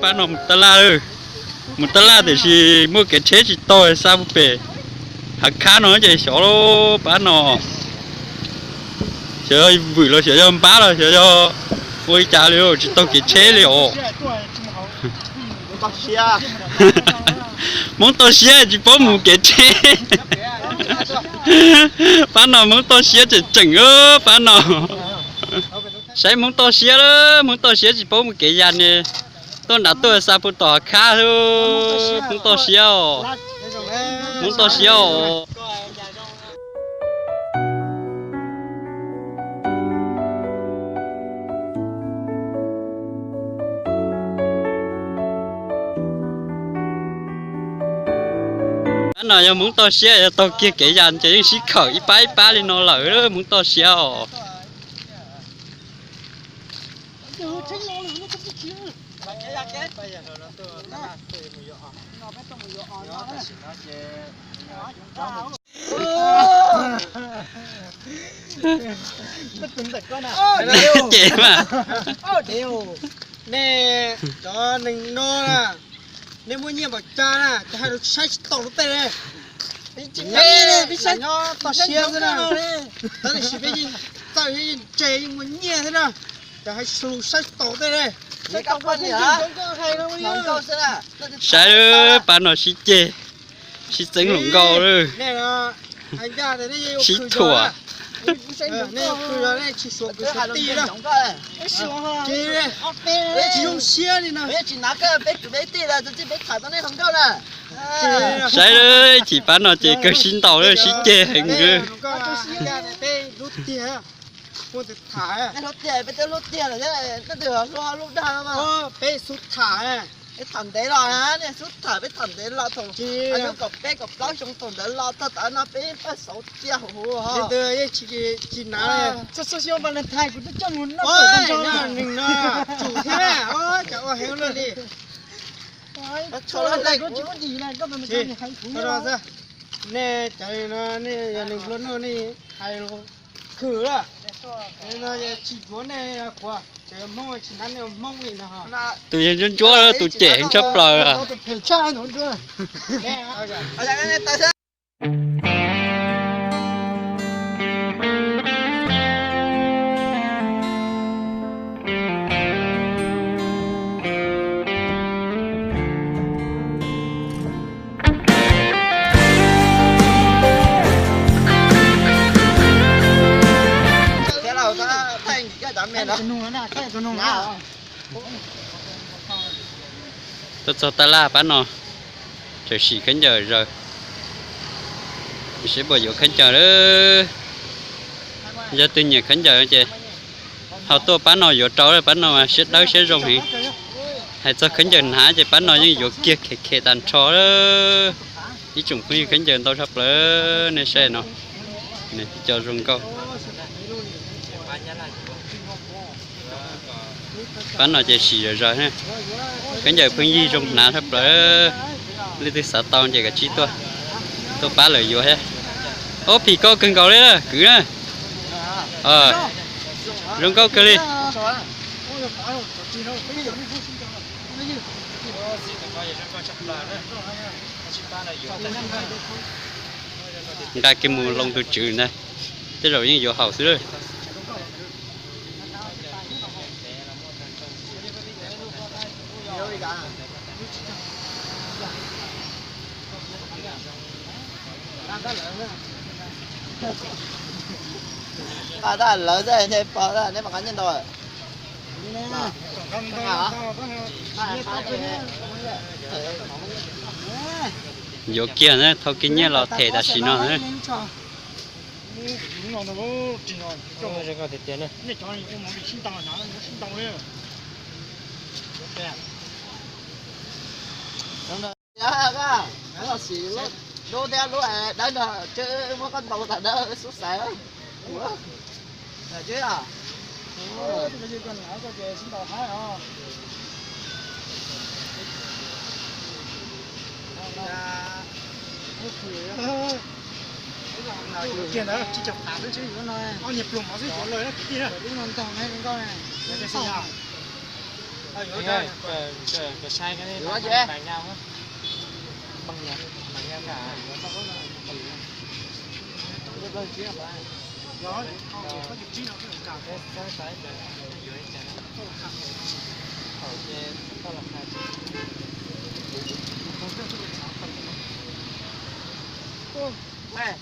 Pab no mus tab laj, mus tab laj tiam sis muaj kev tsheb tsis tau, xa puag pem hav khab no ces xyov pab no, xyov vwm los xyov yog npab los xyov yog ua li cas li tsis tau kev tsheb li os. Hmoob toj siab tsis paub mus kev tsheb. Pab no Hmoob toj siab tseem tseem, pab no. Saib Hmoob toj siab, Hmoob toj siab tsis paub mus kev yas ne. Tuaj nram tuaj xa puag tom hav khab, Hmoob toj siab os. Hmoob toj siab os. Pab no yog Hmoob toj siab, yog taug kiag kev yas ces yeej sib khawm ib pab ib pab li no lawm, Hmoob toj siab os. Ces mas, nej cov neeg no na, nej muaj nyiaj npaum cas na ces hais rau saib tsis taus luag tej li. Peb tsis nyob toj siab xwb na, tab sis peb yeej txawj yeej ntse yeej muaj nyiaj thiab na, ces hais lus saib tsis taus tej li. Saib pab no sib ceg, sib txeeb hluas nkauj lawm, sib thuam. Saib, ib chim pab no ces kawg sib ntaus lawm, sib ceg heev. Peb tham ntev los, nej xub tham peb tham ntev los thaum, kom peb kom plaub xyoo thaum ntawd los txog tav no peb paj xauv tia huv huv. Tsis na, neeg no tsum thiab, cov ua heev luaj li. Nej cov no nej yog neeg nplua nuj nej hais lus khwm lawm. No tsis yuav nej kuv, tseem Hmoob tsis nab nej ua Hmoob li no. Tus yog ntsuab ntsuab tus cem heev tshaj plaws. Tuaj txog tab laj pab no, tseem sim khaub ncaws zaws, seb puas yuav khaub ncaws lawm. Yog tus nyiam khaub ncaws ces ho tuaj pab no yuav rau, pab no siab dawb siab zoo heev. Hais txog khaub ncaws hnav ces pab no yeej yuav kiag khem khem tag nrho. Ib tsoom phooj ywg, khaub ncaws ntau tshaj plaws, nej saib no, cov zoo nkauj. Pab no ces sim zom zaws, khaub ncaws phooj ywg zoo hnav tshaj plaws. Leej twg xav tau ces kav tsij tuaj, tuaj pab lawv yuav thiab. Ob phim koj kawg nkaus li kwv na. Zoo nkauj kawg li. Nqa kiag mus loo tus tswv ntag, tej zaum yeej yuav haum xwb lawm. Lawv neb mas qab nyiaj ntau. Yuav kiag na, thau kiag nyiaj los them tam sim no na. Lub thiab lub dawb no, muab koj ntaus tas dawb xub xaiv. Kiag ntawd tsis cov qav xwb, ob niag pluag mov xwb yuav lawm kwv tij na. Ê, cov, cov, cov sai cái này bàn nhau á. Bàn nhau, bàn nhau cả. Test, test, test, cov yuav ib cov. Khẩu ces tao los khai. Ê,